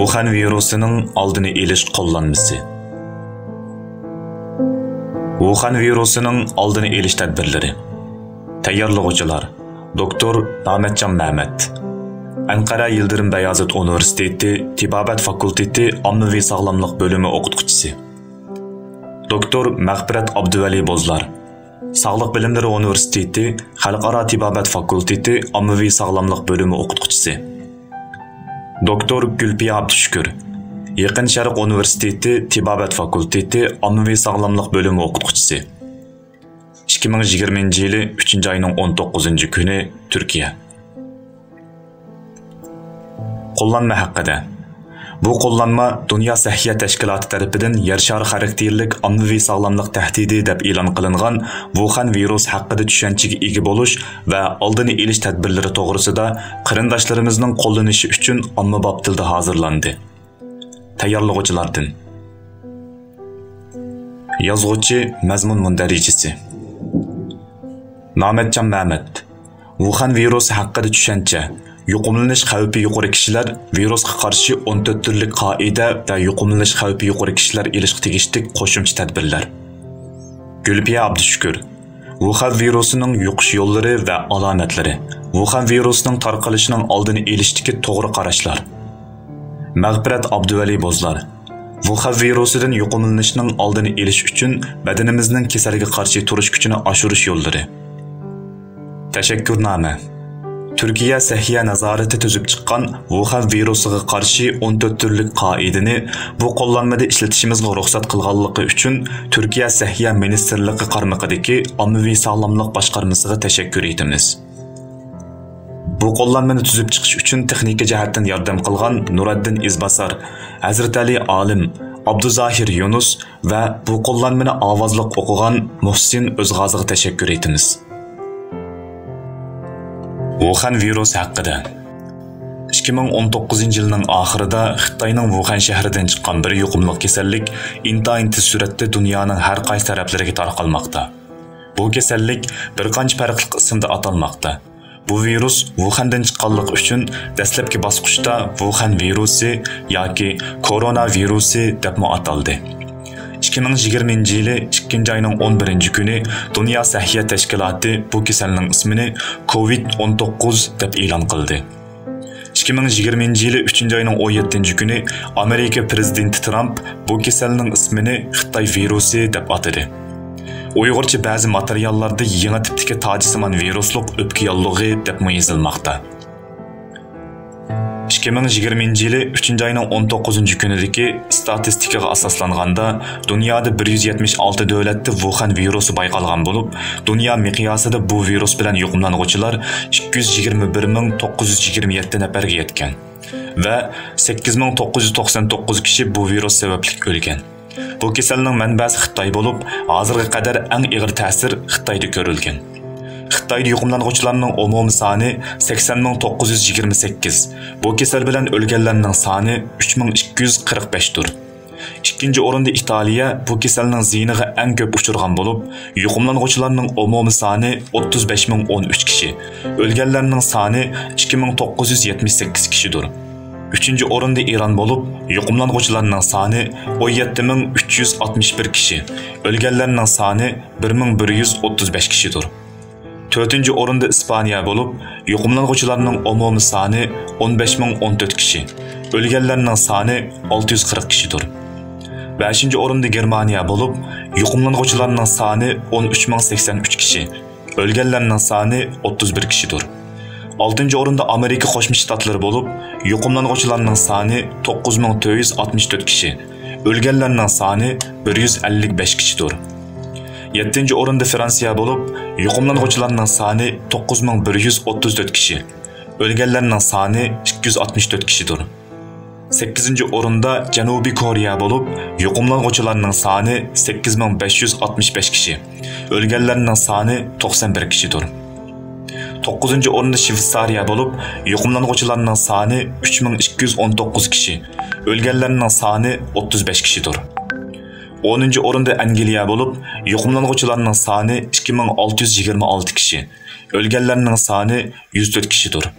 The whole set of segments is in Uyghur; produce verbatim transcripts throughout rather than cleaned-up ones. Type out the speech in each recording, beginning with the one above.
ۋۇخەن ۋىرۇسىنىڭ ئالدىنى ئېلىش قوللانمىسى. ۋۇخەن ۋىرۇسىنىڭ ئالدىنى ئېلىش تەدبىرلىرى. تەييارلىغۇچىلار: دوكتور نامەتجان مەمەت، ئەنقەرە يىلدىرىم بەيازىت ئۇنىۋېرسىتېتى تېبابەت فاكۇلتېتى ئاممىۋى ساغلاملىق بۆلۈمى ئوقۇتقۇچىسى. دوكتور مەغپىرەت ئابدۇۋەلى بوزلار، ساغلىق بىلىملىرى ئۇنىۋېرسىتېتى خەلقئارا تېبابەت فاكۇلتېتى ئاممىۋى ساغلاملىق بۆلۈمى ئوقۇتقۇچىسى. دوكتور گۈلپىيە ئابدۇشۈكۈر، يېقىن شەرق ئۇنىۋېرسىتېتى تېبابەت فاكۇلتېتى ئاممىۋى ساغلاملىق بۆلۈمى ئوقۇتقۇچىسى. ئىككى مىڭ يىگىرمىنچى يىلى ئۈچىنچى ئاينىڭ ئون توققۇزىنچى كۈنى، تۈركىيە. قوللانما ھەققىدە. بۇ قوللانما دۇنيا سەھىيە تەشكىلاتى تەرىپىدىن يەر شارى خاراكتېرلىك ئاممىۋى ساغلاملىق تەھدىتى دەپ ئېلان قىلىنغان ۋۇخەن ۋىرۇسى ھەققىدە چۈشەنچىگە ئىگە بولۇش ۋە ئالدىنى ئېلىش تەدبىرلىرى توغرىسىدا قېرىنداشلىرىمىزنىڭ قوللىنىشى ئۈچۈن ئاممىباب تىلدا ھازىرلاندى. تەييارلىغۇچىلاردىن. يازغۇچى، مەزمۇن مۇندەرىجىسى. نامەتجان مەمەت. ۋۇخەن ۋىرۇسى ھەققىدە چۈشەنچە. يۇقۇملىنىش خەۋپى يۇقىرى كىشىلەر ۋىرۇسقا قارشى ئون تۆت تۈرلۈك قائىدە ۋە يۇقۇملىنىش خەۋپى يۇقىرى كىشىلەر ئېلىشقا تېگىشلىك قوشۇمچە تەدبىرلەر. گۈلپىيە ئابدۇشۈكۈر. ۋۇخەن ۋىرۇسىنىڭ يۇقۇش يوللىرى ۋە ئالامەتلىرى. ۋۇخەن ۋىرۇسىنىڭ تارقىلىشىنىڭ ئالدىنى ئېلىشتىكى توغرا قاراشلار. مەغپىرەت ئابدۇۋەلى بوزلار. ۋۇخەن ۋىرۇسىدىن يۇقۇملىنىشنىڭ ئالدىنى ئېلىش ئۈچۈن بەدىنىمىزنىڭ كېسەلگە قارشى تۇرۇش كۈچىنى ئاشۇرۇش يوللىرى. تەشەككۈرنامە. تۈركىيە سەھىيە نازارىتى تۈزۈپ چىققان ۋۇخەن ۋىرۇسىغا قارشى ئون تۆت تۈرلۈك قائىدىنى بۇ قوللانمىدا ئىشلىتىشىمىزغا رۇخسەت قىلغانلىقى ئۈچۈن تۈركىيە سەھىيە مىنىستىرلىقى قارمىقىدىكى ئاممىۋى ساغلاملىق باشقارمىسىغا تەشەككۈر ئېيتىمىز. بۇ قوللانمىنى تۈزۈپ چىقىش ئۈچۈن تېخنىكا جەھەتتىن ياردەم قىلغان نۇرەددىن ئىزباسار، ھەزرىتى ئەلى ئالىم، ئابدۇزاھىر يۇنۇس ۋە بۇ قوللانمىنى ئاۋازلىق ئوقۇغان مۇھسىن ئۆزغازىغا تەشەككۈر ئېيتىمىز. ۋۇخەن ۋىرۇسى ھەققىدە. ئىككى مىڭ ئون توققۇزىنچى يىلنىڭ ئاخىرىدا خىتاينىڭ ۋۇخەن شەھىرىدىن چىققان بىر يۇقۇملۇق كېسەللىك ئىنتايىن تېز سۈرئەتتە دۇنيانىڭ ھەر قايسى تەرەپلىرىگە تارقالماقتا. بۇ كېسەللىك بىر قانچە پەرقلىق ئىسىمدا ئاتالماقتا. بۇ ۋىرۇس ۋۇخەندىن چىققانلىقى ئۈچۈن دەسلەپكى باسقۇچتا ۋۇخەن ۋىرۇسى ياكى كورونا ۋىرۇسى دەپمۇ ئاتالدى. ئىككى مىڭ يىگىرمىنچى يىلى ئىككىنچى ئاينىڭ ئون بىرىنچى كۈنى دۇنيا سەھىيە تەشكىلاتى بۇ كېسەلنىڭ ئىسمىنى كوۋىد ئون توققۇز دەپ ئېلان قىلدى. ئىككى مىڭ يىگىرمىنچى يىلى ئۈچىنچى ئاينىڭ ئون يەتتىنچى كۈنى ئامېرىكا پىرېزىدېنتى ترامپ بۇ كېسەلنىڭ ئىسمىنى خىتاي ۋىرۇسى دەپ ئاتىدى. ئۇيغۇرچە بەزى ماتېرىياللاردا يېڭى تىپتىكى تاجسىمان ۋىرۇسلۇق ئۆپكە ياللۇغى دەپمۇ يېزىلماقتا. ئىككى مىڭ يىگىرمىنچى يىلى ئۈچىنچى ئاينىڭ ئون توققۇزىنچى كۈنىدىكى ئىستاتىستىكىغا ئاساسلانغاندا، دۇنيادا بىر يۈز يەتمىش ئالتە دۆلەتتە ۋۇخەن ۋىرۇسى بايقالغان بولۇپ، دۇنيا مىقياسىدا بۇ ۋىرۇس بىلەن يۇقۇملانغۇچىلار ئىككى يۈز يىگىرمە بىر مىڭ توققۇز يۈز يىگىرمە يەتتە نەپەرگە يەتكەن ۋە سەككىز مىڭ توققۇز يۈز توقسان توققۇز كىشى بۇ ۋىرۇس سەۋەبلىك ئۆلگەن. بۇ كېسەلنىڭ مەنبەسى خىتاي بولۇپ، ھازىرغا قەدەر ئەڭ ئېغىر تەسىر خىتايدا كۆرۈلگەن. خىتايدا يۇقۇملانغۇچىلارنىڭ ئومۇمىي سانى سەكسەن مىڭ توققۇز يۈز يىگىرمە سەككىز، بۇ كېسەل بىلەن ئۆلگەنلەرنىڭ سانى ئۈچ مىڭ ئىككى يۈز قىرىق بەشتۇر. ئىككىنچى ئورۇندا ئىتالىيە بۇ كېسەلنىڭ زىيىنىغا ئەڭ كۆپ ئۇچرىغان بولۇپ، يۇقۇملانغۇچىلارنىڭ ئومۇمىي سانى ئوتتۇز بەش مىڭ ئون ئۈچ كىشى، ئۆلگەنلەرنىڭ سانى ئىككى مىڭ توققۇز يۈز يەتمىش سەككىز كىشىدۇر. ئۈچىنچى ئورۇندا ئىران بولۇپ، يۇقۇملانغۇچىلارنىڭ سانى ئون يەتتە مىڭ ئۈچ يۈز ئاتمىش بىر كىشى، ئۆلگەنلەرنىڭ سانى بىر مىڭ بىر يۈز ئوتتۇز بەش كىشىدۇر. تۆتىنچى ئورۇندا ئىسپانىيە بولۇپ، يۇقۇملانغۇچىلارنىڭ ئومۇمىي سانى ئون بەش مىڭ ئون تۆت كىشى، ئۆلگەنلەرنىڭ سانى ئالتە يۈز قىرىق كىشىدۇر. بەشىنچى ئورۇندا گېرمانىيە بولۇپ، يۇقۇملانغۇچىلارنىڭ سانى ئون ئۈچ مىڭ سەكسەن ئۈچ كىشى، ئۆلگەنلەرنىڭ سانى ئوتتۇز بىر كىشىدۇر. ئالتىنچى ئورۇندا ئامېرىكا قوشما شتاتلىرى بولۇپ، يۇقۇملانغۇچىلارنىڭ سانى توققۇز مىڭ تۆت يۈز ئاتمىش تۆت كىشى، ئۆلگەنلەرنىڭ سانى بىر يۈز ئەللىك بەش كىشىدۇر. يەتتىنچى ئورۇندا فرانسىيە بولۇپ، يۇقۇملانغۇچىلارنىڭ سانى توققۇز مىڭ بىر يۈز ئوتتۇز تۆت كىشى، ئۆلگەنلەرنىڭ سانى ئىككى يۈز ئاتمىش تۆت كىشىدۇر. سەككىزىنچى ئورۇندا جەنۇبىي كورېيە بولۇپ، يۇقۇملانغۇچىلارنىڭ سانى سەككىز مىڭ بەش يۈز ئاتمىش بەش كىشى، ئۆلگەنلەرنىڭ سانى توقسان بىر كىشىدۇر. توققۇزىنچى ئورۇندا شۋېتسارىيە بولۇپ، يۇقۇملانغۇچىلارنىڭ سانى ئۈچ مىڭ ئىككى يۈز ئون توققۇز كىشى، ئۆلگەنلەرنىڭ سانى ئوتتۇز بەش كىشىدۇر. ئونىنچى ئورۇندا ئەنگلىيە بولۇپ، يۇقۇملانغۇچىلارنىڭ سانى ئىككى مىڭ ئالتە يۈز يىگىرمە ئالتە كىشى، ئۆلگەنلەرنىڭ سانى يۈز تۆت كىشىدۇر.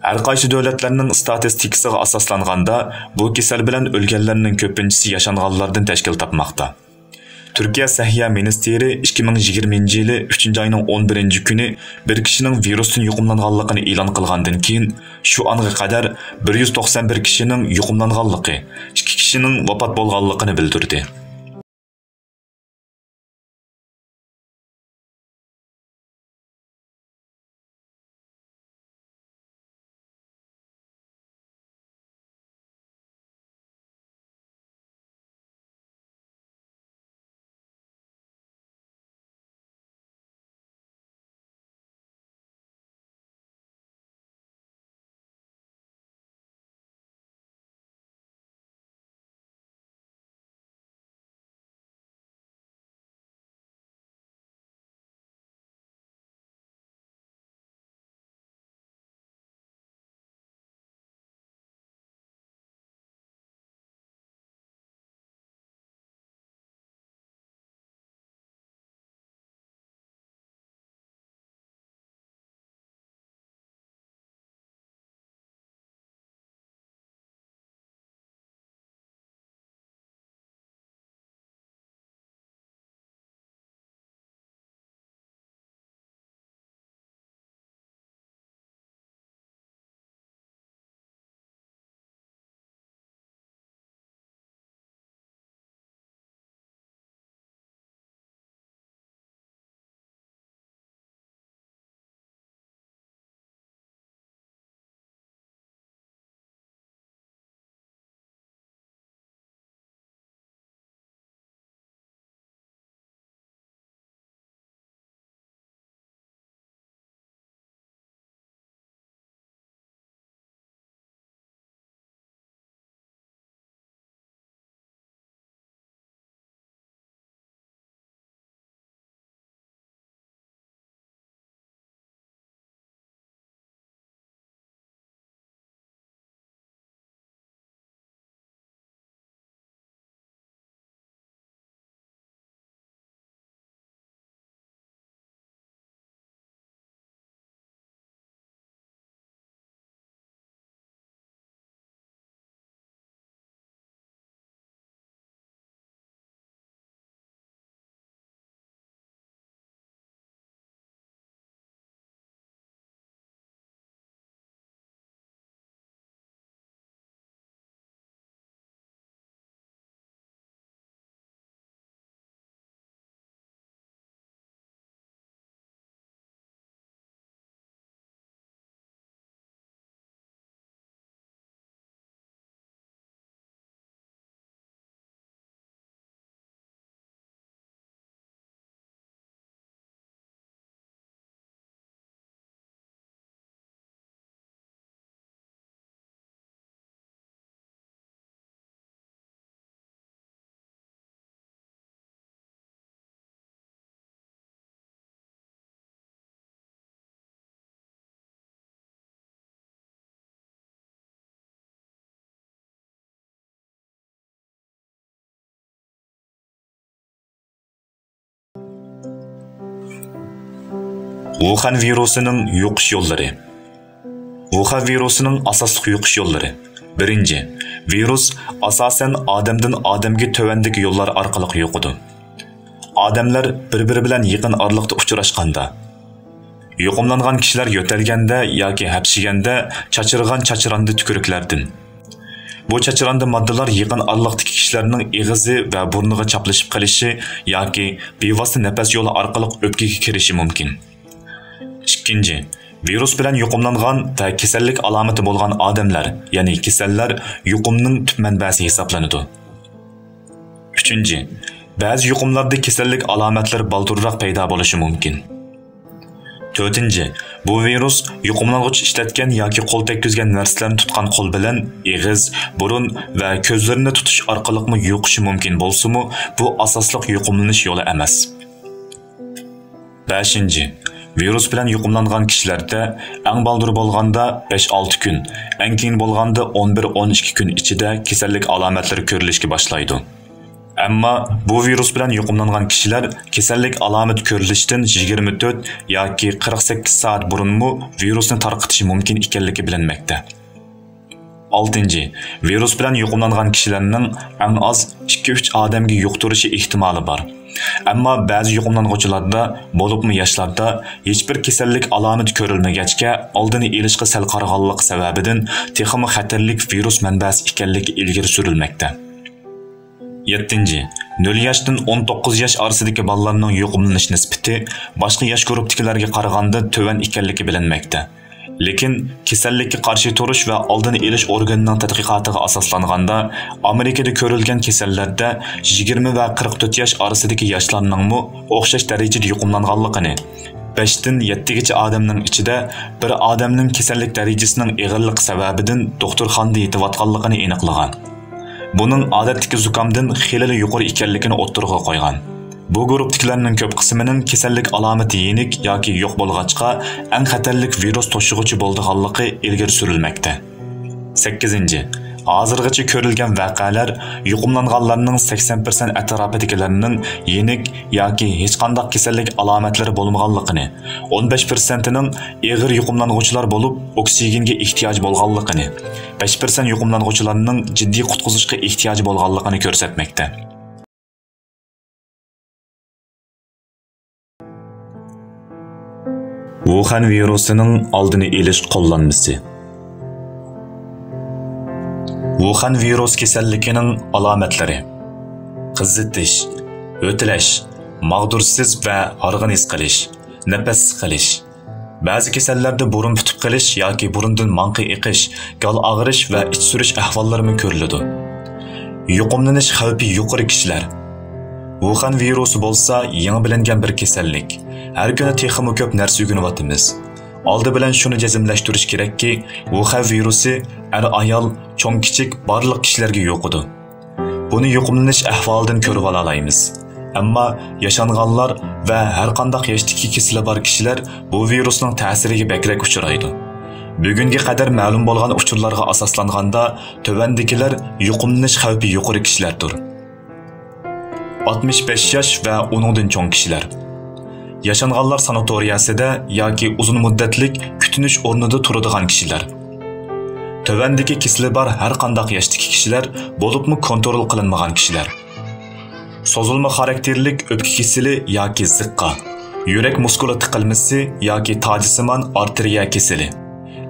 ھەر قايسى دۆلەتلەرنىڭ ئىستاتىستىكىسىغا ئاساسلانغاندا، بۇ كېسەل بىلەن ئۆلگەنلەرنىڭ كۆپىنچىسى ياشانغانلاردىن تەشكىل تاپماقتا. تۈركىيە سەھىيە مىنىستىرى ئىككى مىڭ يىگىرمىنچى يىلى ئۈچىنچى ئاينىڭ ئون بىرىنچى كۈنى بىر كىشىنىڭ ۋىرۇستىن يۇقۇملانغانلىقىنى ئېلان قىلغاندىن كېيىن، شۇ ئانغا قەدەر بىر يۈز توقسان بىر كىشىنىڭ يۇقۇملانغانلىقى، ئىككى كىشىنىڭ ۋاپات بولغانلىقىنى بىلدۈردى. ۋۇخەن ۋىرۇسىنىڭ يۇقۇش يوللىرى. ۋۇخەن ۋىرۇسىنىڭ ئاساسلىق يۇقۇش يوللىرى. بىرىنچى، ۋىرۇس ئاساسەن ئادەمدىن ئادەمگە تۆۋەندىكى يوللار ئارقىلىق يۇقىدۇ. ئادەملەر بىر-بىرى بىلەن يېقىن ئارىلىقتا ئۇچراشقاندا، يۇقۇملانغان كىشىلەر يۆتەلگەندە ياكى ھەپشىگەندە چاچرىغان چاچراندا تۈكۈرۈكلەردىن. بۇ چاچراندا ماددىلار يېقىن ئارىلىقتىكى كىشىلەرنىڭ ئېغىزى ۋە بۇرنىغا چاپلىشىپ قېلىشى ياكى بىۋاسىتە نەپەس يولى ئارقىلىق ئۆپكىگە كىرىشى مۇمكىن. ئىككىنچى، ۋىرۇس بىلەن يۇقۇملانغان ۋە كېسەللىك ئالامىتى بولغان ئادەملەر، يەنى كېسەللەر يۇقۇمنىڭ تۈپ مەنبەسى ھېسابلىنىدۇ. ئۈچىنچى، بەزى يۇقۇملاردا كېسەللىك ئالامەتلىرى بالدۇرراق پەيدا بولۇشى مۇمكىن. تۆتىنچى، بۇ ۋىرۇس يۇقۇملانغۇچى ئىشلەتكەن ياكى قول تەگكۈزگەن نەرسىلەرنى تۇتقان قول بىلەن ئېغىز، بۇرۇن ۋە كۆزلىرىنى تۇتۇش ئارقىلىقمۇ يۇقۇشى مۇمكىن بولسىمۇ، بۇ ئاساسلىق يۇقۇملىنىش يولى ئەمەس. بەشىنچى، ۋىرۇس بىلەن يۇقۇملانغان كىشىلەردە ئەڭ بالدۇر بولغاندا بەش-ئالتە كۈن، ئەڭ كېيىن بولغاندا ئون بىر-ئون ئىككى كۈن ئىچىدە كېسەللىك ئالامەتلىرى كۆرۈلۈشكە باشلايدۇ. ئەمما بۇ ۋىرۇس بىلەن يۇقۇملانغان كىشىلەر كېسەللىك ئالامىتى كۆرۈلۈشتىن يىگىرمە تۆت ياكى قىرىق سەككىز سائەت بۇرۇنمۇ ۋىرۇسنى تارقىتىشى مۇمكىن ئىكەنلىكى بىلىنمەكتە. ئالتىنچى، ۋىرۇس بىلەن يۇقۇملانغان كىشىلەرنىڭ ئەڭ ئاز ئىككى ئۈچ ئادەمگە يۇقتۇرۇشى ئېھتىمالى بار. ئەمما بەزى يۇقۇملانغۇچىلاردا، بولۇپمۇ ياشلاردا، ھېچبىر كېسەللىك ئالامىتى كۆرۈلمىگەچكە، ئالدىنى ئېلىشقا سەل قارىغانلىقى سەۋەبىدىن تېخىمۇ خەتەرلىك ۋىرۇس مەنبەسى ئىكەنلىكى ئىلگىرى سۈرۈلمەكتە. يەتتىنچى، نۆل ياشتىن ئون توققۇز ياش ئارىسىدىكى بالىلارنىڭ يۇقۇملىنىش نىسبىتى باشقا ياش گۇرۇپتىكىلەرگە قارىغاندا تۆۋەن ئىكەنلىكى بىلىنمەكتە. لېكىن كېسەللىككە قارشى تۇرۇش ۋە ئالدىنى ئېلىش ئورگىنىنىڭ تەتقىقاتىغا ئاساسلانغاندا، ئامېرىكىدا كۆرۈلگەن كېسەللەردە يىگىرمە ۋە قىرىق تۆت ياش ئارىسىدىكى ياشلارنىڭمۇ ئوخشاش دەرىجىدە يۇقۇملانغانلىقىنى، بەشتىن يەتتىگىچە ئادەمنىڭ ئىچىدە بىر ئادەمنىڭ كېسەللىك دەرىجىسىنىڭ ئېغىرلىقى سەۋەبىدىن دوختۇرخانىدا يېتىۋاتقانلىقىنى ئېنىقلىغان. بۇنىڭ ئادەتتىكى زۇكامدىن خېلىلا يۇقىرى ئىكەنلىكىنى ئوتتۇرىغا قويغان. بۇ گۇرۇپتىكىلەرنىڭ كۆپ قىسمىنىڭ كېسەللىك ئالامىتى يېنىك ياكى يوق بولغاچقا، ئەڭ خەتەرلىك ۋىرۇس توشۇغۇچى بولىدىغانلىقى ئىلگىرى سۈرۈلمەكتە. سەككىزىنچى، ھازىرغىچە كۆرۈلگەن ۋەقەلەر يۇقۇملانغانلارنىڭ سەكسەن پىرسەنت ئەتراپىدىكىلەرنىڭ يېنىك ياكى ھېچقانداق كېسەللىك ئالامەتلىرى بولمىغانلىقىنى، ئون بەش پىرسەنتىنىڭ ئېغىر يۇقۇملانغۇچىلار بولۇپ، ئوكسىگېنگە ئېھتىياجى بولغانلىقىنى، بەش پىرسەنت يۇقۇملانغۇچىلارنىڭ جىددىي قۇتقۇزۇشقا ئېھتىياجى بولغانلىقىنى كۆرسەتمەكتە. ۋۇخەن ۋىرۇسىنىڭ ئالدىنى ئېلىش قوللانمىسى. ۋۇخەن ۋىرۇس كېسەللىكىنىڭ ئالامەتلىرى: قىزىتىش، يۆتىلەش، ماغدۇرسىز ۋە ھارغىن ھېس قىلىش، نەپەس سىقىلىش. بەزى كېسەللەردە بۇرۇن پۈتۈپ قېلىش ياكى بۇرۇندىن ماڭقا ئېقىش، گال ئاغرىش ۋە ئىچ سۈرۈش ئەھۋاللىرىمۇ كۆرۈلىدۇ. يۇقۇملىنىش خەۋپى يۇقىرى كىشىلەر. ۋۇخەن ۋىرۇسى بولسا يېڭى بىلىنگەن بىر كېسەللىك. ھەر كۈنى تېخىمۇ كۆپ نەرسە ئۆگىنىۋاتىمىز. ئالدى بىلەن شۇنى جەزملەشتۈرۈش كېرەككى، ۋۇخەن ۋىرۇسى ئەر-ئايال، چوڭ-كىچىك بارلىق كىشىلەرگە يۇقىدۇ. بۇنى يۇقۇملىنىش ئەھۋالىدىن كۆرۈۋالالايمىز. ئەمما ياشانغانلار ۋە ھەرقانداق ياشتىكى كېسىلى بار كىشىلەر بۇ ۋىرۇسنىڭ تەسىرىگە بەكرەك ئۇچرايدۇ. بۈگۈنگە قەدەر مەلۇم بولغان ئۇچۇرلارغا ئاساسلانغاندا، تۆۋەندىكىلەر يۇقۇملىنىش خەۋپى يۇقىرى كىشىلەردۇر. ئاتمىش بەش ياش ۋە ئۇنىڭدىن چوڭ كىشىلەر. ياشانغانلار ساناتورىيەسىدە ياكى ئۇزۇن مۇددەتلىك كۈتۈنۈش ئورنىدا تۇرىدىغان كىشىلەر. تۆۋەندىكى كېسىلى بار ھەر قانداق ياشتىكى كىشىلەر، بولۇپمۇ كونترول قىلىنمىغان كىشىلەر. سوزۇلما خاراكتېرلىك ئۆپكە كېسىلى ياكى زىققا، يۈرەك مۇسكۇلى تىقىلمىسى ياكى تاجسىمان ئارتېرىيە كېسىلى،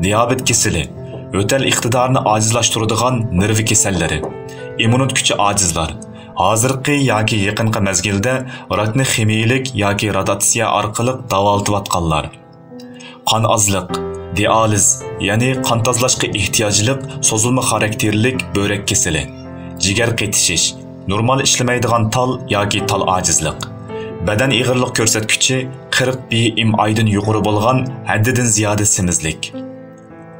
دىيابېت كېسىلى، يۆتەل ئىقتىدارىنى ئاجىزلاشتۇرىدىغان نېرۋا كېسەللىرى، ئىممۇنىتېت كۈچى ئاجىزلار، ھازىرقى ياكى يېقىنقى مەزگىلدە راكنى خىمىيىلىك ياكى رادىياتسىيە ئارقىلىق داۋالىتىۋاتقانلار، قان ئازلىق، دىئالىز، يەنى قان تازىلاشقا ئېھتىياجلىق سوزۇلما خاراكتېرلىك بۆرەك كېسىلى، جىگەر قېتىشىش، نورمال ئىشلىمەيدىغان تال ياكى تال ئاجىزلىق، بەدەن ئېغىرلىق كۆرسەتكۈچى قىرىق بى ئېم ئايدىن يۇقىرى بولغان ھەددىدىن زىيادە سېمىزلىك،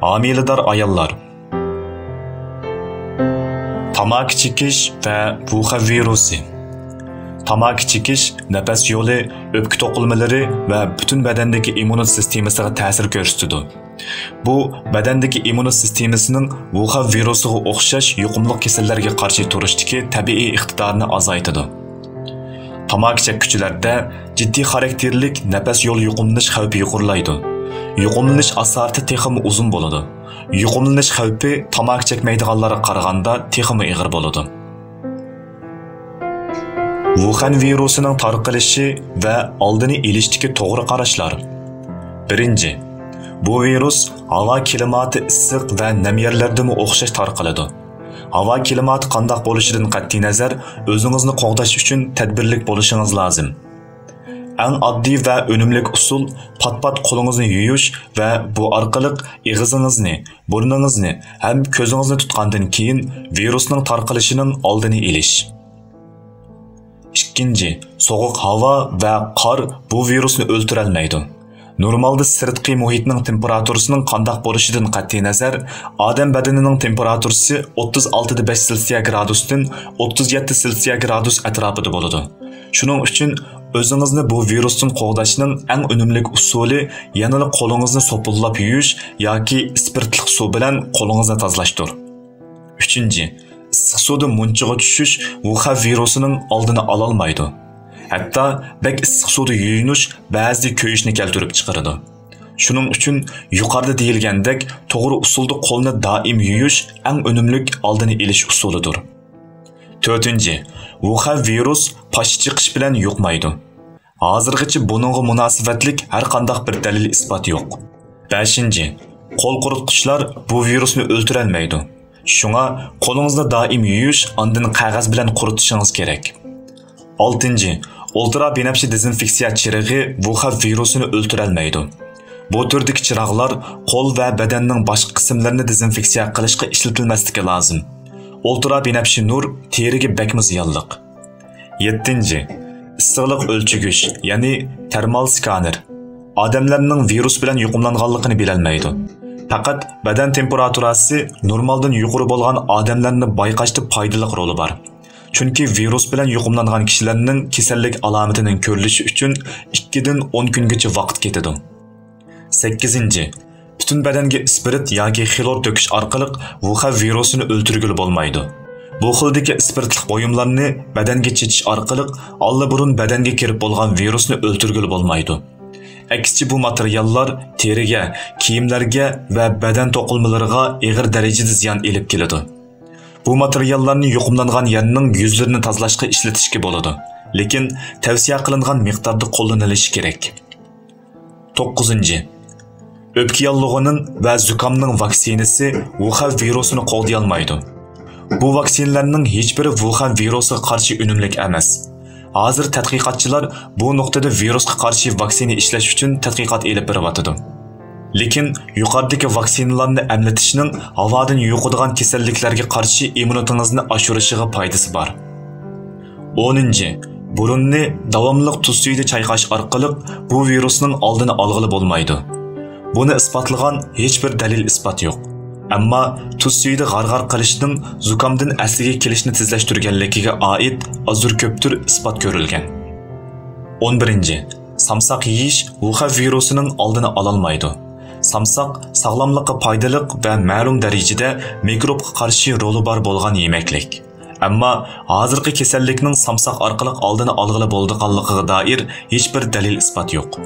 ھامىلىدار ئاياللار. تاماكا چېكىش ۋە ۋۇخەن ۋىرۇسى. تاماكا چېكىش نەپەس يولى، ئۆپكە توقۇلمىلىرى ۋە پۈتۈن بەدەندىكى ئىممۇنىت سىستېمىسىغا تەسىر كۆرسىتىدۇ. بۇ بەدەندىكى ئىممۇنىت سىستېمىسىنىڭ ۋۇخەن ۋىرۇسىغا ئوخشاش يۇقۇملۇق كېسەللەرگە قارشى تۇرۇشتىكى تەبىئىي ئىقتىدارىنى ئازايتىدۇ. تاماكا چەككۈچىلەردە جىددىي خاراكتېرلىك نەپەس يولى يۇقۇملىنىش خەۋپى يۇقىرىلايدۇ. يۇقۇملىنىش ئاسارىتى تېخىمۇ ئۇزۇن بولىدۇ. يۇقۇملىنىش خەۋپى تاماكا چەكمەيدىغانلارغا قارىغاندا تېخىمۇ ئېغىر بولىدۇ. ۋۇخەن ۋىرۇسىنىڭ تارقىلىشى ۋە ئالدىنى ئېلىشتىكى توغرا قاراشلار. بىرىنچى، بۇ ۋىرۇس ھاۋا كىلىماتى ئىسسىق ۋە نەم يەرلەردىمۇ ئوخشاش تارقىلىدۇ. ھاۋا كىلىماتى قانداق بولۇشىدىن قەتئىينەزەر، ئۆزىڭىزنى قوغداش ئۈچۈن تەدبىرلىك بولۇشىڭىز لازىم. ئەڭ ئاددىي ۋە ئۈنۈملۈك ئۇسۇل پات-پات قولىڭىزنى يۇيۇش ۋە بۇ ئارقىلىق ئېغىزىڭىزنى، بۇرنىڭىزنى ھەم كۆزىڭىزنى تۇتقاندىن كېيىن ۋىرۇسنىڭ تارقىلىشىنىڭ ئالدىنى ئېلىش. ئىككىنچى، سوغۇق ھاۋا ۋە قار بۇ ۋىرۇسنى ئۆلتۈرەلمەيدۇ. نورمالدا سىرتقى مۇھىتنىڭ تېمپېراتۇرىسىنىڭ قانداق بولۇشىدىن قەتئىينەزەر، ئادەم بەدىنىنىڭ تېمپېراتۇرىسى ئوتتۇز ئالتىدە بەش سېلسىيە گرادۇستىن ئوتتۇز يەتتە سېلسىيە گرادۇس ئەتراپىدا بولىدۇ. شۇنىڭ ئۈچۈن ئۆزىڭىزنى بۇ ۋىرۇستىن قوغداشنىڭ ئەڭ ئۈنۈملۈك ئۇسۇلى يەنىلا قولىڭىزنى سوپۇنلاپ يۇيۇش ياكى ئىسپىرتلىق سۇ بىلەن قولىڭىزنى تازىلاشتۇر. ئۈچىنچى، ئىسسىق سۇدا مۇنچىغا چۈشۈش ۋۇخەن ۋىرۇسىنىڭ ئالدىنى ئالالمايدۇ. ھەتتا بەك ئىسسىق سۇدا يۇيۇنۇش بەزىدە كۆيۈشنى كەلتۈرۈپ چىقىرىدۇ. شۇنىڭ ئۈچۈن يۇقىرىدا دېيىلگەندەك توغرا ئۇسۇلدا قولنى دائىم يۇيۇش ئەڭ ئۈنۈملۈك ئالدىنى ئېلىش ئۇسۇلىدۇر. تۆتىنچى، ۋۇخەن ۋىرۇس پاشا چېقىش بىلەن يۇقمايدۇ. ھازىرغىچە بۇنىڭغا مۇناسىۋەتلىك ھەر قانداق بىر دەلىل ئىسپات يوق. بەشىنچى، قول قۇرۇتقۇچلار بۇ ۋىرۇسنى ئۆلتۈرەلمەيدۇ. شۇڭا قولىڭىزنى دائىم يۇيۇش، ئاندىن قەغەز بىلەن قۇرۇتۇشىڭىز كېرەك. ئالتىنچى، ئۇلترا بىنەپشە دېزىنفېكسىيە چىرىغى ۋۇخەن ۋىرۇسىنى ئۆلتۈرەلمەيدۇ. بۇ تۈردىكى چىراغلار قول ۋە بەدەننىڭ باشقا قىسىملىرىنى دېزىنفېكسىيە قىلىشقا ئىشلىتىلمەسلىكى لازىم. ئۇلترا بىنەپشە نۇر تېرىگە بەكمۇ زىيانلىق. يەتتىنچى، ئىسسىقلىق ئۆلچىگۈچ، يەنى تېرمال سكانېر ئادەملەرنىڭ ۋىرۇس بىلەن يۇقۇملانغانلىقىنى بىلەلمەيدۇ. پەقەت بەدەن تېمپېراتۇراسى نورمالدىن يۇقىرى بولغان ئادەملەرنى بايقاشتا پايدىلىق رولى بار. چۈنكى ۋىرۇس بىلەن يۇقۇملانغان كىشىلەرنىڭ كېسەللىك ئالامىتىنىڭ كۆرۈلۈشى ئۈچۈن ئىككىدىن ئون كۈنگىچە ۋاقىت كېتىدۇ. سەككىزىنچى، پۈتۈن بەدەنگە ئىسپىرت ياكى خلور تۆكۈش ئارقىلىق ۋۇخەن ۋىرۇسىنى ئۆلتۈرگىلى بولمايدۇ. بۇ خىلدىكى ئىسپىرتلىق بۇيۇملارنى بەدەنگە چېچىش ئارقىلىق ئاللىبۇرۇن بەدەنگە كىرىپ بولغان ۋىرۇسنى ئۆلتۈرگىلى بولمايدۇ. ئەكسىچە بۇ ماتېرىياللار تېرىگە، كىيىملەرگە ۋە بەدەن توقۇلمىلىرىغا ئېغىر دەرىجىدە زىيان ئېلىپ كېلىدۇ. بۇ ماتېرىياللارنى يۇقۇملانغان يەرنىڭ يۈزلىرىنى تازىلاشقا ئىشلىتىشكە بولىدۇ، لېكىن تەۋسىيە قىلىنغان مىقداردا قوللىنىلىشى كېرەك. توققۇزىنچى، ئۆپكە ياللۇغىنىڭ ۋە زۇكامنىڭ ۋاكسىنىسى ۋۇخەن ۋىرۇسىنى قوغدىيالمايدۇ. بۇ ۋاكسىنىلارنىڭ ھېچبىرى ۋۇخەن ۋىرۇسىغا قارشى ئۈنۈملۈك ئەمەس. ھازىر تەتقىقاتچىلار بۇ نۇقتىدا ۋىرۇسقا قارشى ۋاكسىنا ئىشلەش ئۈچۈن تەتقىقات ئېلىپ بېرىۋاتىدۇ. لېكىن يۇقىرىدىكى ۋاكسىنىلارنى ئەملىتىشنىڭ ھاۋادىن يۇقىدىغان كېسەللىكلەرگە قارشى ئىممۇنىتېڭىزنى ئاشۇرۇشىغا پايدىسى بار. ئونىنچى، بۇرۇننى داۋاملىق تۇز سۈيىدە چايقاش ئارقىلىق بۇ ۋىرۇسنىڭ ئالدىنى ئالغىلى بولمايدۇ. بۇنى ئىسپاتلىغان ھېچبىر دەلىل ئىسپات يوق. ئەمما تۇز سۈيىدە غارغار قىلىشنىڭ زۇكامدىن ئەسلىگە كېلىشنى تېزلەشتۈرگەنلىكىگە ئائىت ئازدۇر كۆپتۇر ئىسپات كۆرۈلگەن. ئون بىرىنچى، سامساق يېيىش ۋۇخەن ۋىرۇسىنىڭ ئالدىنى ئالالمايدۇ. سامساق ساغلاملىققا پايدىلىق ۋە مەلۇم دەرىجىدە مىكروبقا قارشى رولى بار بولغان يېمەكلىك. ئەمما ھازىرقى كېسەللىكنىڭ سامساق ئارقىلىق ئالدىنى ئالغىلى بولىدىغانلىقىغا دائىر ھېچبىر دەلىل ئىسپات يوق.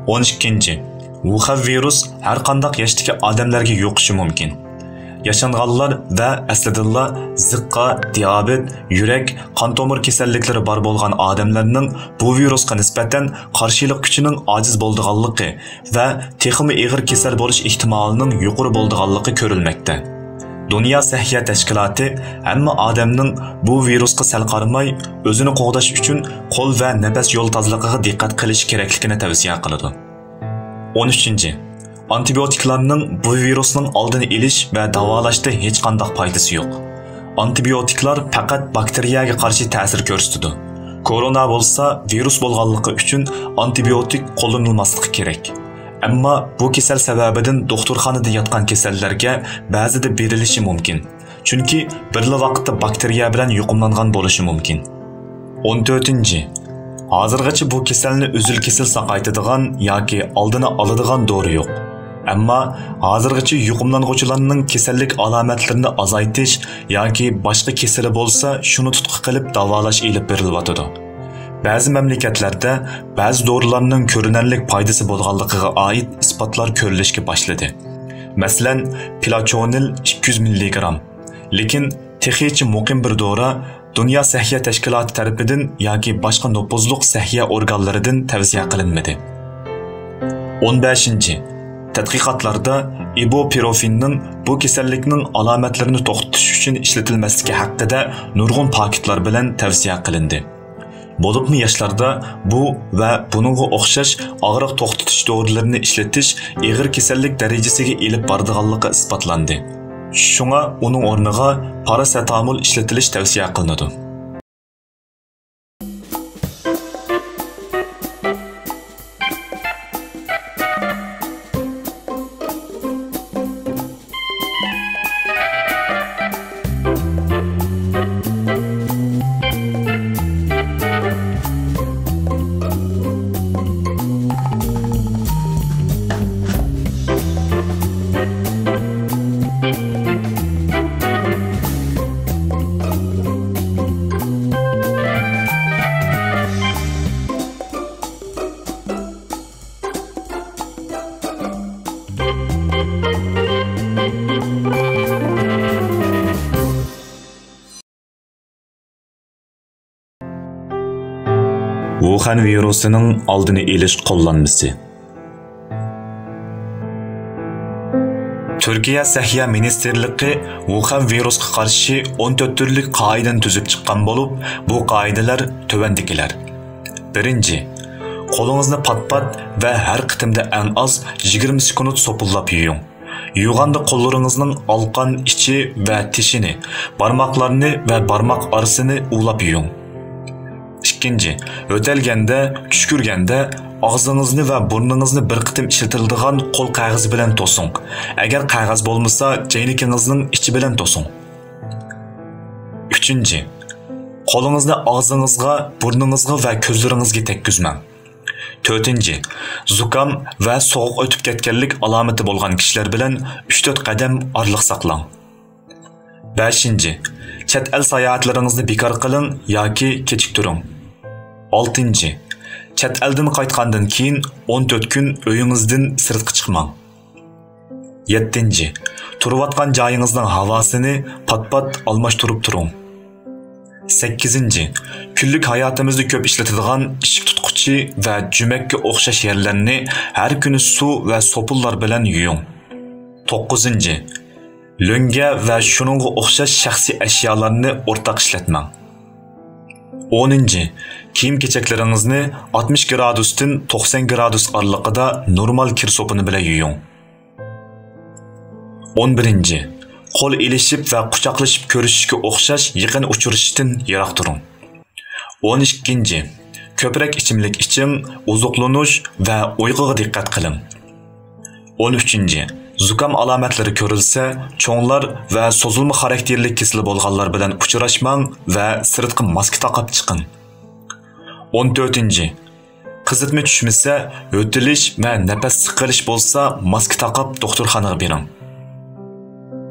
ئون ئىككىنچى، ۋۇخەن ۋىرۇس ھەر قانداق ياشتىكى ئادەملەرگە يۇقۇشى مۇمكىن. ياشانغانلار ۋە ئەسلىدىنلا زىققا، دىئابېت، يۈرەك، قان تومۇر كېسەللىكلىرى بار بولغان ئادەملەرنىڭ بۇ ۋىرۇسقا نىسبەتەن قارشىلىق كۈچىنىڭ ئاجىز بولىدىغانلىقى ۋە تېخىمۇ ئېغىر كېسەل بولۇش ئېھتىمالىنىڭ يۇقىرى بولىدىغانلىقى كۆرۈلمەكتە. دۇنيا سەھىيە تەشكىلاتى ھەممە ئادەمنىڭ بۇ ۋىرۇسقا سەل قارىماي، ئۆزىنى قوغداش ئۈچۈن قول ۋە نەپەس يول تازىلىقىغا دىققەت قىلىشى كېرەكلىكىنى تەۋسىيە قىلىدۇ. ئون ئۈچىنچى، ئانتىبىيوتىكلارنىڭ بۇ ۋىرۇسنىڭ ئالدىنى ئېلىش ۋە داۋالاشتا ھېچقانداق پايدىسى يوق. ئانتىبىيوتىكلار پەقەت باكتېرىيەگە قارشى تەسىر كۆرسىتىدۇ. كورونا بولسا ۋىرۇس بولغانلىقى ئۈچۈن ئانتىبىيوتىك قوللىنىلماسلىقى كېرەك. ئەمما بۇ كېسەل سەۋەبىدىن دوختۇرخانىدا ياتقان كېسەللەرگە بەزىدە بېرىلىشى مۇمكىن. چۈنكى بىرلا ۋاقىتتا باكتېرىيە بىلەن يۇقۇملانغان بولۇشى مۇمكىن. ئون تۆتىنچى، ھازىرغىچە بۇ كېسەلنى ئۈزۈل-كېسىل ساقايتىدىغان ياكى ئالدىنى ئالىدىغان دورا يوق. ئەمما ھازىرغىچە يۇقۇملانغۇچىلارنىڭ كېسەللىك ئالامەتلىرىنى ئازايتىش ياكى باشقا كېسىلى بولسا، شۇنى تۇتقا قىلىپ داۋالاش ئېلىپ بېرىلىۋاتىدۇ. بەزى مەملىكەتلەردە بەزى دورىلارنىڭ كۆرۈنەرلىك پايدىسى بولغانلىقىغا ئائىت ئىسپاتلار كۆرۈلۈشكە باشلىدى. مەسىلەن، پىلاچونىل ئىككى يۈز مىللىگرام. لېكىن تېخىچە مۇقىم بىر دورا دۇنيا سەھىيە تەشكىلاتى تەرىپىدىن ياكى باشقا نوپۇزلۇق سەھىيە ئورگانلىرىدىن تەۋسىيە قىلىنمىدى. ئون بەشىنچى، تەتقىقاتلاردا ئىبۇپروفېننىڭ بۇ كېسەللىكنىڭ ئالامەتلىرىنى توختىتىش ئۈچۈن ئىشلىتىلمەسلىكى ھەققىدە نۇرغۇن پاكىتلار بىلەن تەۋسىيە قىلىندى. بولۇپمۇ ياشلاردا بۇ ۋە بۇنىڭغا ئوخشاش ئاغرىق توختىتىش دورىلىرىنى ئىشلىتىش ئېغىر كېسەللىك دەرىجىسىگە ئېلىپ بارىدىغانلىقى ئىسپاتلاندى. شۇڭا ئۇنىڭ ئورنىغا پاراسېتامول ئىشلىتىلىش تەۋسىيە قىلىنىدۇ. ۋۇخەن ۋىرۇسىنىڭ ئالدىنى ئېلىش قوللانمىسى. تۈركىيە سەھىيە مىنىستىرلىقى ۋۇخەن ۋىرۇسقا قارشى ئون تۆت تۈرلۈك قائىدىنى تۈزۈپ چىققان بولۇپ، بۇ قائىدىلەر تۆۋەندىكىلەر. بىرىنچى، قولىڭىزنى پات-پات ۋە ھەر قېتىمدا ئەڭ ئاز يىگىرمە سېكۇنت سوپۇنلاپ يۇيۇڭ. يۇغاندا قوللىرىڭىزنىڭ ئالقان ئىچى ۋە تېشىنى، بارماقلارنى ۋە بارماق ئارىسىنى ئۇۋىلاپ يۇيۇڭ. ئىككىنچى، يۆتەلگەندە، چۈشكۈرگەندە ئاغزىڭىزنى ۋە بۇرنىڭىزنى بىر قېتىم ئىشلىتىلىدىغان قول قەغىزى بىلەن توسۇڭ. ئەگەر قەغەز بولمىسا، چەينىكىڭىزنىڭ ئىچى بىلەن توسۇڭ. ئۈچىنچى، قولىڭىزنى ئاغزىڭىزغا، بۇرنىڭىزغا ۋە كۆزلىرىڭىزگە تەگكۈزمەڭ. تۆتىنچى، زۇكام ۋە سوغۇق ئۆتۈپ كەتكەنلىك ئالامىتى بولغان كىشىلەر بىلەن ئۈچ تۆت قەدەم ئارىلىق ساقلاڭ. بەشىنچى، چەت ئەل ساياھەتلىرىڭىزنى بىكار قىلىڭ ياكى كېچىكتۈرۈڭ. ئالتىنچى، چەت ئەلدىن قايتقاندىن كېيىن ئون تۆت كۈن ئۆيىڭىزدىن سىرتقا چىقماڭ. يەتتىنچى، تۇرۇۋاتقان جايىڭىزنىڭ ھاۋاسىنى پات-پات ئالماشتۇرۇپ تۇرۇڭ. سەككىزىنچى، كۈنلۈك ھاياتىمىزدا كۆپ ئىشلىتىدىغان ئىشىك تۇتقۇچى ۋە جۈمەككە ئوخشاش يەرلەرنى ھەر كۈنى سۇ ۋە سوپۇنلار بىلەن يۇيۇڭ. توققۇزىنچى، لۆڭگە ۋە شۇنىڭغا ئوخشاش شەخسىي ئەشيالارنى ئورتاق ئىشلەتمەڭ. ئونىنچى، كىيىم-كېچەكلىرىڭىزنى ئاتمىش گرادۇستىن توقسان گرادۇس ئارىلىقىدا نورمال كىر سوپۇنى بىلەن يۇيۇڭ. ئون بىرىنچى، قول ئېلىشىپ ۋە قۇچاقلىشىپ كۆرۈشۈشكە ئوخشاش يېقىن ئۇچرىشىشتىن يىراق تۇرۇڭ. ئون ئىككىنچى، كۆپرەك ئىچىملىك ئىچىڭ، ئوزۇقلىنىش ۋە ئۇيقۇغا دىققەت قىلىڭ. ئون ئۈچىنچى، زۇكام ئالامەتلىرى كۆرۈلسە، چوڭلار ۋە سوزۇلما خاراكتېرلىك كېسىلى بولغانلار بىلەن ئۇچراشماڭ ۋە سىرتقا ماسكا تاقاپ چىقىڭ. ئون تۆتىنچى، قىزىتما چۈشمىسە، يۆتىلىش ۋە نەپەس سىقىلىش بولسا، ماسكا تاقاپ دوختۇرخانىغا بېرىڭ.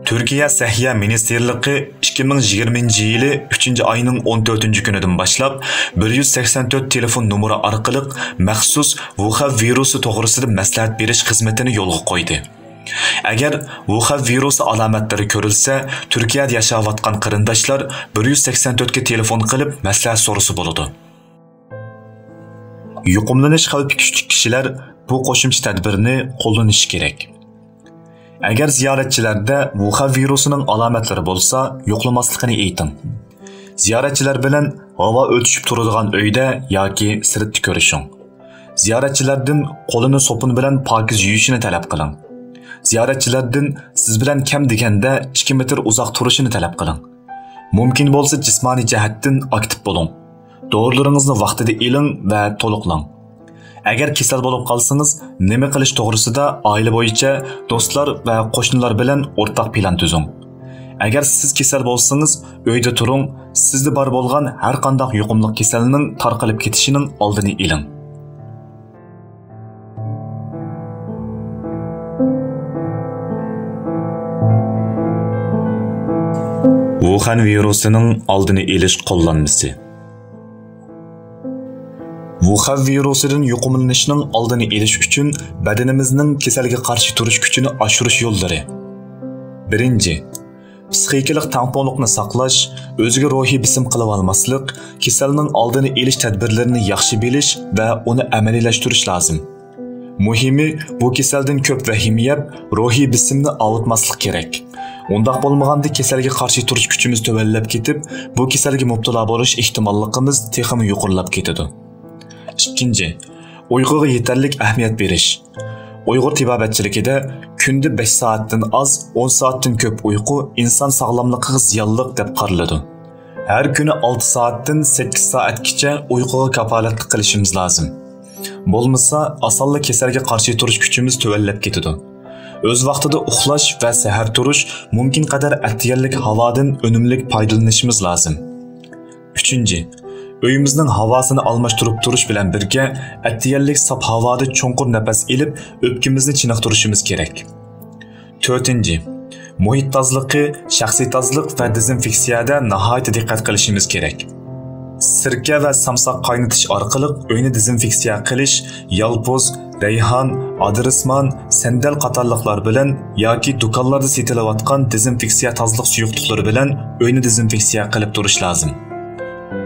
تۈركىيە سەھىيە مىنىستىرلىقى ئىككى مىڭ يىگىرمىنچى يىلى ئۈچىنچى ئاينىڭ ئون تۆتىنچى كۈنىدىن باشلاپ بىر يۈز سەكسەن تۆت تېلېفون نومۇرى ئارقىلىق مەخسۇس ۋۇخەن ۋىرۇسى توغرىسىدا مەسلىھەت بېرىش خىزمىتىنى يولغا قويدى. ئەگەر ۋۇخەن ۋىرۇسى ئالامەتلىرى كۆرۈلسە، تۈركىيەدە ياشاۋاتقان قېرىنداشلار بىر يۈز سەكسەن تۆتكە تېلېفون قىلىپ مەسلىھەت سورىسا بولىدۇ. يۇقۇملىنىش خەۋپى كۈچلۈك كىشىلەر بۇ قوشۇمچە تەدبىرنى قوللىنىشى كېرەك. ئەگەر زىيارەتچىلەردە ۋۇخەن ۋىرۇسىنىڭ ئالامەتلىرى بولسا، يوقلىماسلىقىنى ئېيتىڭ. زىيارەتچىلەر بىلەن ھاۋا ئۆتۈشۈپ تۇرىدىغان ئۆيدە ياكى سىرتتا كۆرۈشۈڭ. زىيارەتچىلەردىن قولىنى سوپۇن بىلەن پاكىز يۇيۇشىنى تەلەپ قىلىڭ. زىيارەتچىلەردىن سىز بىلەن كەم دېگەندە ئىككى مېتىر ئۇزاق تۇرۇشىنى تەلەپ قىلىڭ. مۇمكىن بولسا جىسمانىي جەھەتتىن ئاكتىپ بولۇڭ. دورىلىرىڭىزنى ۋاقتىدا ئېلىڭ ۋە تولۇقلاڭ. ئەگەر كېسەل بولۇپ قالسىڭىز، نېمە قىلىش توغرىسىدا ئائىلە بويىچە دوستلار ۋە قوشنىلار بىلەن ئورتاق پىلان تۈزۈڭ. ئەگەر سىز كېسەل بولسىڭىز، ئۆيدە تۇرۇڭ، سىزدە بار بولغان ھەر قانداق يۇقۇملۇق كېسەلنىڭ تارقىلىپ كېتىشىنىڭ ئالدىنى ئېلىڭ. ۋۇخەن ۋىرۇسىنىڭ ئالدىنى ئېلىش قوللانمىسى. ۋۇخەن ۋىرۇسىدىن يۇقۇملىنىشنىڭ ئالدىنى ئېلىش ئۈچۈن بەدىنىمىزنىڭ كېسەلگە قارشى تۇرۇش كۈچىنى ئاشۇرۇش يوللىرى. بىرىنچى، پىسخىكىلىق تەڭپۇڭلۇقنى ساقلاش، ئۆزىگە روھىي بېسىم قىلىۋالماسلىق، كېسەلنىڭ ئالدىنى ئېلىش تەدبىرلىرىنى ياخشى بىلىش ۋە ئۇنى ئەمەلىيلەشتۈرۈش لازىم. مۇھىمى، بۇ كېسەلدىن كۆپ ۋەھىمە يەپ، روھىي بېسىمنى ئاۋۇتماسلىق كېرەك. ئۇنداق بولمىغاندا، كېسەلگە قارشى تۇرۇش كۈچىمىز تۆۋەنلەپ كېتىپ، بۇ كېسەلگە مۇپتىلا بولۇش ئېھتىماللىقىمىز تېخىمۇ يۇقىرىلاپ كېتىدۇ. ئىككىنچى، ئۇيقۇغا يېتەرلىك ئەھمىيەت بېرىش. ئۇيغۇر تېبابەتچىلىكىدە كۈندە بەش سائەتتىن ئاز، ئون سائەتتىن كۆپ ئۇيقۇ ئىنسان ساغلاملىقىغا زىيانلىق دەپ قارىلىدۇ. ھەر كۈنى ئالتە سائەتتىن سەككىز سائەتكىچە ئۇيقۇغا كاپالەتلىك قىلىشىمىز لازىم. بولمىسا، ئاسانلا كېسەلگە قارشى تۇرۇش كۈچىمىز تۆۋەنلەپ كېتىدۇ. ئۆز ۋاقتىدا ئۇخلاش ۋە سەھەر تۇرۇش، مۇمكىن قەدەر ئەتىگەنلىك ھاۋادىن ئۈنۈملۈك پايدىلىنىشىمىز لازىم. ئۈچىنچى، ئۆيىمىزنىڭ ھاۋاسىنى ئالماشتۇرۇپ تۇرۇش بىلەن بىرگە، ئەتىگەنلىك ساپ ھاۋادا چوڭقۇر نەپەس ئېلىپ، ئۆپكىمىزنى چېنىقتۇرۇشىمىز كېرەك. تۆتىنچى، مۇھىت تازىلىقى، شەخسىي تازىلىق ۋە دېزىنفېكسىيەدە ناھايىتى دىققەت قىلىشىمىز كېرەك. سىركە ۋە سامساق قاينىتىش ئارقىلىق ئۆينى دېزىنفېكسىيە قىلىش، يالپۇز، رەيھان، ئادىرىسمان، سەندەل قاتارلىقلار بىلەن ياكى دۇكانلاردا سېتىلىۋاتقان دېزىنفېكسىيە تازىلىق سۇيۇقلۇقلىرى بىلەن ئۆينى دېزىنفېكسىيە قىلىپ تۇرۇش لازىم.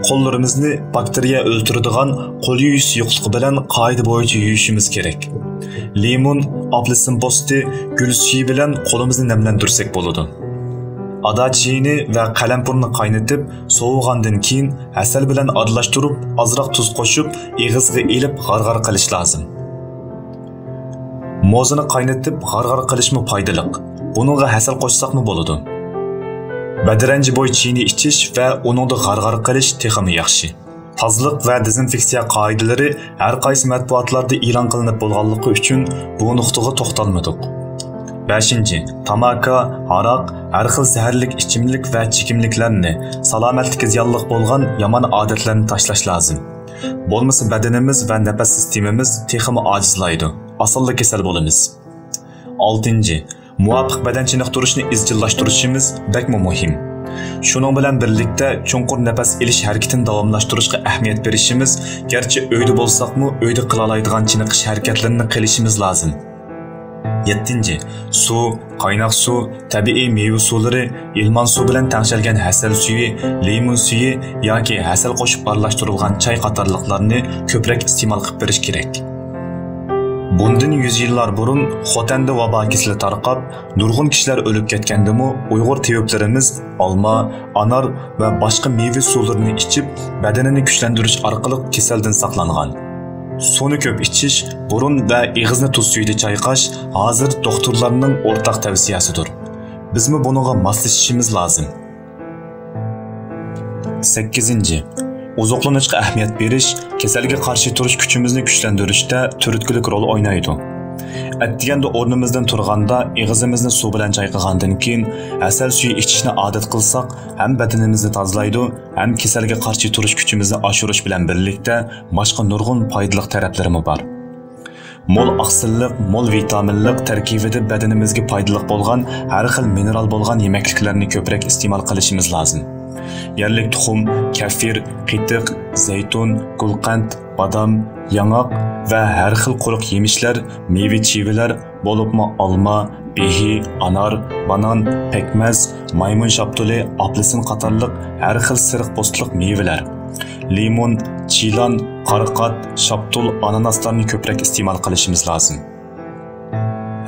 قوللىرىمىزنى باكتېرىيە ئۆلتۈرىدىغان قول يۇيۇش سۇيۇقلۇقى بىلەن قائىدە بويىچە يۇيۇشىمىز كېرەك. لىمون، ئاپېلسىن پوستى، گۈل سۈيى بىلەن قولىمىزنى نەملەندۈرسەك بولىدۇ. ئادا چېيىنى ۋە قەلەمپۇرنى قاينىتىپ، سوۋۇغاندىن كېيىن ھەسەل بىلەن ئارىلاشتۇرۇپ، ئازراق تۇز قوشۇپ، ئېغىزغا ئېلىپ غارغارا قىلىش لازىم. موزىنى قاينىتىپ غارغارا قىلىشمۇ پايدىلىق. بۇنىڭغا ھەسەل قوشساقمۇ بولىدۇ. بەدرەنجى بوي چېيىنى ئىچىش ۋە ئۇنىڭدا غارغارا قىلىش تېخىمۇ ياخشى. تازىلىق ۋە دېزىنفېكسىيە قائىدىلىرى ھەر قايسى مەتبۇئاتلاردا ئېلان قىلىنىپ بولغانلىقى ئۈچۈن بۇ نۇقتىغا توختالمىدۇق. بەشىنچى، تاماكا، ھاراق، ھەر خىل زەھەرلىك ئىچىملىك ۋە چېكىملىكلەرنى، سالامەتلىككە زىيانلىق بولغان يامان ئادەتلەرنى تاشلاش لازىم. بولمىسا بەدىنىمىز ۋە نەپەس سىستېمىمىز تېخىمۇ ئاجىزلايدۇ، ئاسانلا كېسەل بولىمىز. ئالتىنچى، مۇۋاپىق بەدەن چېنىقتۇرۇشنى ئىزچىللاشتۇرۇشىمىز بەكمۇ مۇھىم. شۇنىڭ بىلەن بىرلىكتە، چوڭقۇر نەپەس ئېلىش ھەرىكىتىنى داۋاملاشتۇرۇشقا ئەھمىيەت بېرىشىمىز، گەرچە ئۆيدە بولساقمۇ، ئۆيدە قىلالايدىغان چېنىقىش ھەرىكەتلىرىنى قىلىشىمىز لازىم. يەتتىنچى، سۇ، قايناق سۇ، تەبىئىي مېۋە سۇلىرى، ئىلمان سۇ بىلەن تەڭشەلگەن ھەسەل سۈيى، لىمون سۈيى ياكى ھەسەل قوشۇپ ئارىلاشتۇرۇلغان چاي قاتارلىقلارنى كۆپرەك ئىستېمال قىلىپ بېرىش كېرەك. بۇندىن يۈز يىللار بۇرۇن خوتەندە ۋابا كېسىلى تارقاپ، نۇرغۇن كىشىلەر ئۆلۈپ كەتكەندىمۇ، ئۇيغۇر تېۋىپلىرىمىز ئالما، ئانار ۋە باشقا مېۋە سۇلىرىنى ئىچىپ، بەدىنىنى كۈچلەندۈرۈش ئارقىلىق كېسەلدىن ساقلانغان. سۇنى كۆپ ئىچىش، بۇرۇن ۋە ئېغىزنى تۇز سۈيىدە چايقاش ھازىر دوختۇرلارنىڭ ئورتاق تەۋسىيەسىدۇر. بىزمۇ بۇنىڭغا ماسلىشىشىمىز لازىم. سەككىزىنچى، ئوزۇقلىنىشقا ئەھمىيەت بېرىش كېسەلگە قارشى تۇرۇش كۈچىمىزنى كۈچلەندۈرۈشتە تۈرتكىلىك رول ئوينايدۇ. ئەتىگەندە ئورنىمىزدىن تۇرغاندا، ئېغىزىمىزنى سۇ بىلەن چايقىغاندىن كېيىن، ھەسەل سۈيى ئىچىشنى ئادەت قىلساق، ھەم بەدىنىمىزنى تازىلايدۇ، ھەم كېسەلگە قارشى تۇرۇش كۈچىمىزنى ئاشۇرۇش بىلەن بىرلىكتە، باشقا نۇرغۇن پايدىلىق تەرەپلىرىمۇ بار. مول ئاقسىللىق، مول ۋىتامىنلىق، تەركىبىدە بەدىنىمىزگە پايدىلىق بولغان ھەر خىل مىنېرال بولغان يېمەكلىكلەرنى كۆپرەك ئىستېمال قىلىشىمىز لازىم. يەرلىك تۇخۇم، كەفىر، قېتىق، زەيتۇن، گۈلقەنت، بادام، ياڭاق ۋە ھەر خىل قۇرۇق يېمىشلەر، مېۋە-چىۋىلەر، بولۇپمۇ ئالما، بېھى، ئانار، بانان، پەكمەز، مايمۇن شاپتۇلى، ئاپېلسىن قاتارلىق ھەر خىل سېرىق پوستلۇق مېۋىلەر، لىمون، چىلان، قارىقات، شاپتۇل، ئاناناسلارنى كۆپرەك ئىستېمال قىلىشىمىز لازىم.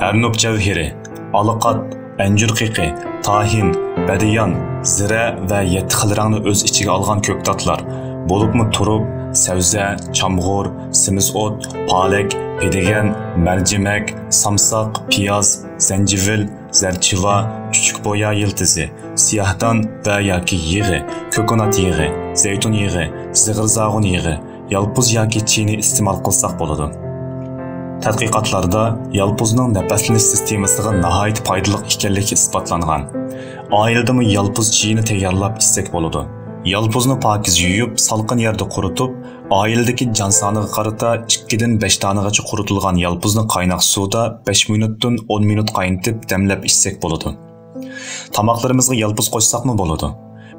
ھەرنوپ جەۋھىرى، ئالىقات، ئەنجۈر قېقى، تاھىن، بەدىيان، زىرە ۋە يەتتە خىل رەڭنى ئۆز ئىچىگە ئالغان كۆكتاتلار، بولۇپمۇ تۇرۇپ، سەۋزە، چامغۇر، سېمىز ئوت، پالەك، پېدىگەن، مەرجىمەك، سامساق، پىياز، زەنجىۋىل، زەرچىۋا، چۈچۈك بويا يىلتىزى، سىياھدان ۋە ياكى يېغى، كوكونات يېغى، زەيتۇن يېغى، زىغىرزاغۇن يېغى، يالپۇز ياكى چىنى ئىستېمال قىلساق بولىدۇ. تەتقىقاتلاردا يالپۇزنىڭ نەپەسلىنىش سىستېمىسىغا ناھايىتى پايدىلىق ئىكەنلىكى ئىسپاتلانغان. ئائىلىدىمۇ يالپۇز چېيىنى تەييارلاپ ئىچسەك بولىدۇ. يالپۇزنى پاكىز يۇيۇپ، سالقىن يەردە قۇرۇتۇپ، ئائىلىدىكى جان سانىغا قارىتا ئىككىدىن بەش دانىغىچە قۇرۇتۇلغان يالپۇزنى قايناق سۇدا بەش مىنۇتتىن ئون مىنۇت قاينىتىپ دەملەپ ئىچسەك بولىدۇ. تاماقلىرىمىزغا يالپۇز قوشساقمۇ بولىدۇ.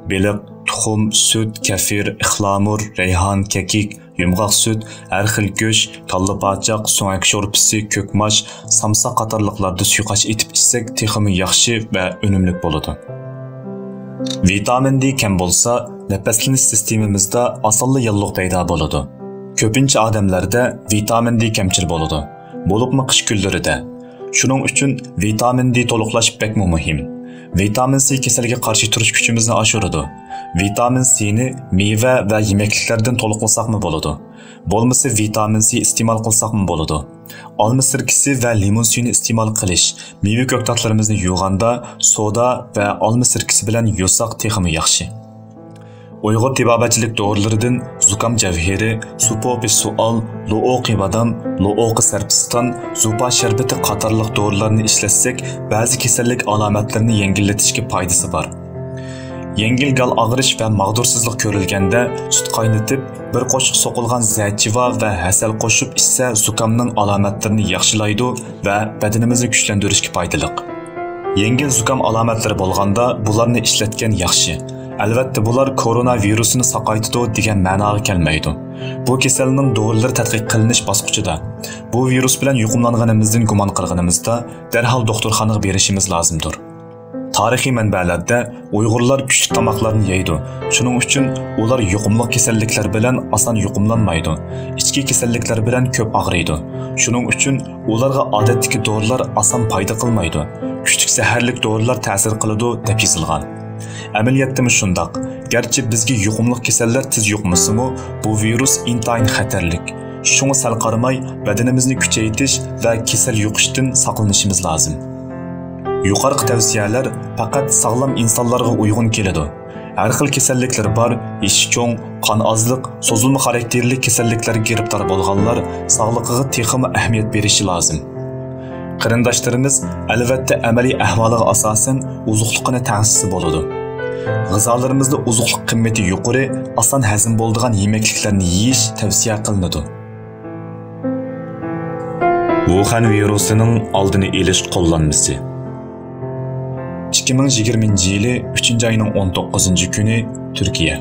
بېلىق، تۇخۇم، سۈت، كەفىر، ئىخلامۇر، رەيھان، كەكىك، يۇمغاق سۈت، ھەر خىل گۆش، كاللا پاچاق، سۆڭەك شورپىسى، كۆكماش، سامساق قاتارلىقلاردا سۇيۇقئاش ئېتىپ ئىچسەك تېخىمۇ ياخشى ۋە ئۈنۈملۈك بولىدۇ. ۋىتامىن دى كەم بولسا، نەپەسلىنىش سىستېمىمىزدا ئاسانلا ياللۇغ پەيدا بولىدۇ. كۆپىنچە ئادەملەردە ۋىتامىن دى كەمچىل بولىدۇ، بولۇپمۇ قىش كۈنلىرىدە. شۇنىڭ ئۈچۈن ۋىتامىن دى تولۇقلاش بەكمۇ مۇھىم. ۋىتامىن سى كېسەلگە قارشى تۇرۇش كۈچىمىزنى ئاشۇرىدۇ. ۋىتامىن سىنى مېۋە ۋە يېمەكلىكلەردىن تولۇقلىساقمۇ بولىدۇ. بولمىسا ۋىتامىن سى ئىستېمال قىلساقمۇ بولىدۇ. ئالما سىركىسى ۋە لىمون سۈيىنى ئىستېمال قىلىش، مېۋە كۆكتاتلىرىمىزنى يۇغاندا سودا ۋە ئالما سىركىسى بىلەن يۇساق تېخىمۇ ياخشى. ئۇيغۇر تېبابەتچىلىك دورىلىرىدىن زۇكام جەۋھىرى، سۇپوپى سوئال، لوئوقى بادام، لوئوقى سەرپىستان، زۇپا شەربىتى قاتارلىق دورىلارنى ئىشلەتسەك، بەزى كېسەللىك ئالامەتلىرىنى يەڭگىللىتىشكە پايدىسى بار. يەڭگىل گال ئاغرىش ۋە ماغدۇرسىزلىق كۆرۈلگەندە، سۈت قاينىتىپ، بىر قوشۇق سوقۇلغان زەچىۋا ۋە ھەسەل قوشۇپ ئىچسە، زۇكامنىڭ ئالامەتلىرىنى ياخشىلايدۇ ۋە بەدىنىمىزنى كۈچلەندۈرۈشكە پايدىلىق. يەڭگىل زۇكام ئالامەتلىرى بولغاندا بۇلارنى ئىشلەتكەن ياخشى. ئەلۋەتتە، بۇلار كورونا ۋىرۇسىنى ساقايتىدۇ دېگەن مەناغا كەلمەيدۇ. بۇ كېسەلنىڭ دورىلىرى تەتقىق قىلىنىش باسقۇچىدا. بۇ ۋىرۇس بىلەن يۇقۇملانغىنىمىزدىن گۇمان قىلغىنىمىزدا، دەرھال دوختۇرخانىغا بېرىشىمىز لازىمدۇر. تارىخىي مەنبەلەردە ئۇيغۇرلار كۈچلۈك تاماقلارنى يەيدۇ، شۇنىڭ ئۈچۈن ئۇلار يۇقۇملۇق كېسەللىكلەر بىلەن ئاسان يۇقۇملانمايدۇ، ئىچكى كېسەللىكلەر بىلەن كۆپ ئاغرىيدۇ، شۇنىڭ ئۈچۈن ئۇلارغا ئادەتتىكى دورىلار ئاسان پايدا قىلمايدۇ، كۈچلۈك زەھەرلىك دورىلار تەسىر قىلىدۇ، دەپ يېزىلغان. ئەمەلىيەتتىمۇ شۇنداق. گەرچە بىزگە يۇقۇملۇق كېسەللەر تېز يۇقمىسىمۇ، بۇ ۋىرۇس ئىنتايىن خەتەرلىك. شۇڭا سەل قارىماي، بەدىنىمىزنى كۈچەيتىش ۋە كېسەل يۇقۇشتىن ساقلىنىشىمىز لازىم. يۇقىرىقى تەۋسىيەلەر پەقەت ساغلام ئىنسانلارغا ئۇيغۇن كېلىدۇ. ھەر خىل كېسەللىكلىرى بار، يېشى چوڭ، قان ئازلىق، سوزۇلما خاراكتېرلىك كېسەللىكلەرگە گىرىپتار بولغانلار ساغلىقىغا تېخىمۇ ئەھمىيەت بېرىشى لازىم. قېرىنداشلىرىمىز، ئەلۋەتتە، ئەمەلىي ئەھۋالىغا ئاساسەن ئوزۇقلۇقىنى تەڭشىسە بولىدۇ. غىزالىرىمىزدا ئوزۇقلۇق قىممىتى يۇقىرى، ئاسان ھەزىم بولىدىغان يېمەكلىكلەرنى يېيىش تەۋسىيە قىلىنىدۇ. ۋۇخەن ۋىرۇسىنىڭ ئالدىنى ئېلىش قوللانمىسى. ئىككى مىڭ يىگىرمىنچى يىلى ئۈچىنچى ئاينىڭ ئون توققۇزىنچى كۈنى، تۈركىيە.